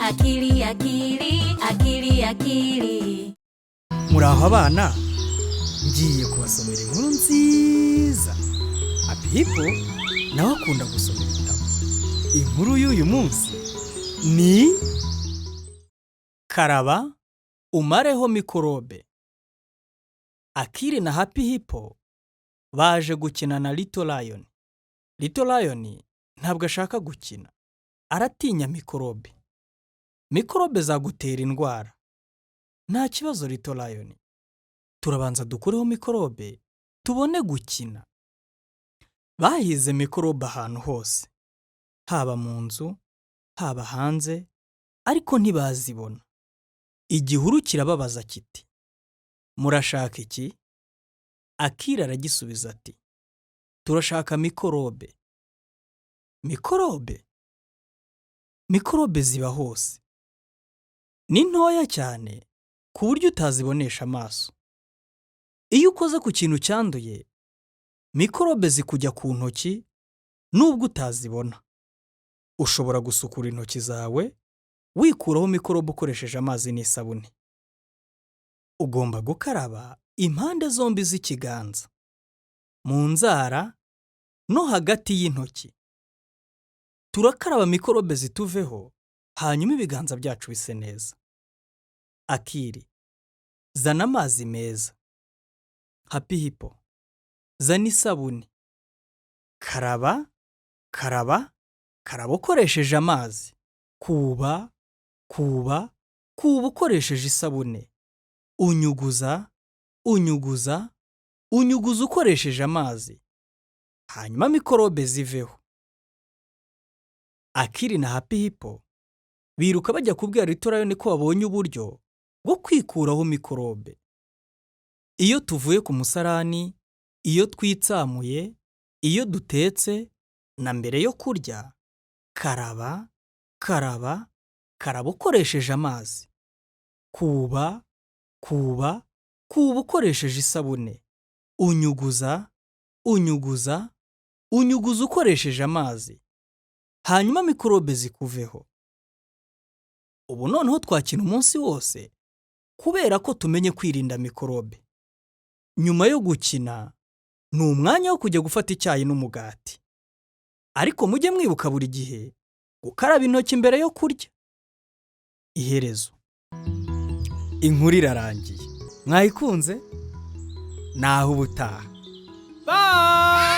Akili akili akili akili. Muraho abana, ngiye kubasomera inkuru nziza. Happy Hippo nawe akunda gusoma ibitabo. Inkuru y'uyu munsi ni "Karaba umareho mikorobe". Akili na Happy Hippo baje gukina na Little Lion. Little Lion ntabwo ashaka gukina, aratinya mikorobe. Mikorobe zagutera indwara. Nta kibazo, Little Lion, turabanza dukureho mikorobe tubone gukina. Bahize mikorobe ahantu hose, haba mu nzu, haba hanze, ariko ntibazibona. Igihuru kirababaza kiti: "Murashaka iki?" Akili aragisubiza ati: "Turashaka mikorobe." Mikorobe? Mikorobe ziba hose, ni ntoya cyane ku buryo utazibonesha amaso. Iyo ukoze ku kintu cyanduye, mikorobe zikujya ku ntoki nubwo utazibona. Ushobora gusukura intoki zawe wikuraho mikorobe ukoresheje amazi n'isabune. Ugomba gukaraba impande zombi z'ikiganza, mu nzara no hagati y'intoki. Turakaraba mikorobe zituveho, hanyuma ibiganza byacu bise neza. Akili, zana amazi meza. Happy Hippo, zana isabune. Karaba, karaba, karaba ukoresheje amazi. Kuba, kuba, kuba ukoresheje isabune. Unyuguza, unyuguza, unyuguza ukoresheje amazi, hanyuma mikorobe ziveho. Akili na Happy Hippo biruka bajya kubwira Little Lion ko babonye uburyo bwo kwikuraho mikorobe. Iyo tuvuye ku musarani, iyo twitsamuye, iyo dutetse na mbere yo kurya, karaba, karaba, karaba ukoresheje amazi. Kuba, kuba, kuba ukoresheje isabune. Unyuguza, unyuguza, unyuguza ukoresheje amazi, hanyuma mikorobe zikuveho. Ubu noneho twakina umunsi wose kubera ko tumenye kwirinda mikorobe. Nyuma yo gukina ni umwanya wo kujya gufata icyayi n'umugati, ariko mujye mwibuka buri gihe gukaraba intoki mbere yo kurya. Iherezo. Inkuru irarangiye. Mwayikunze? Naho ubutaha. Bye.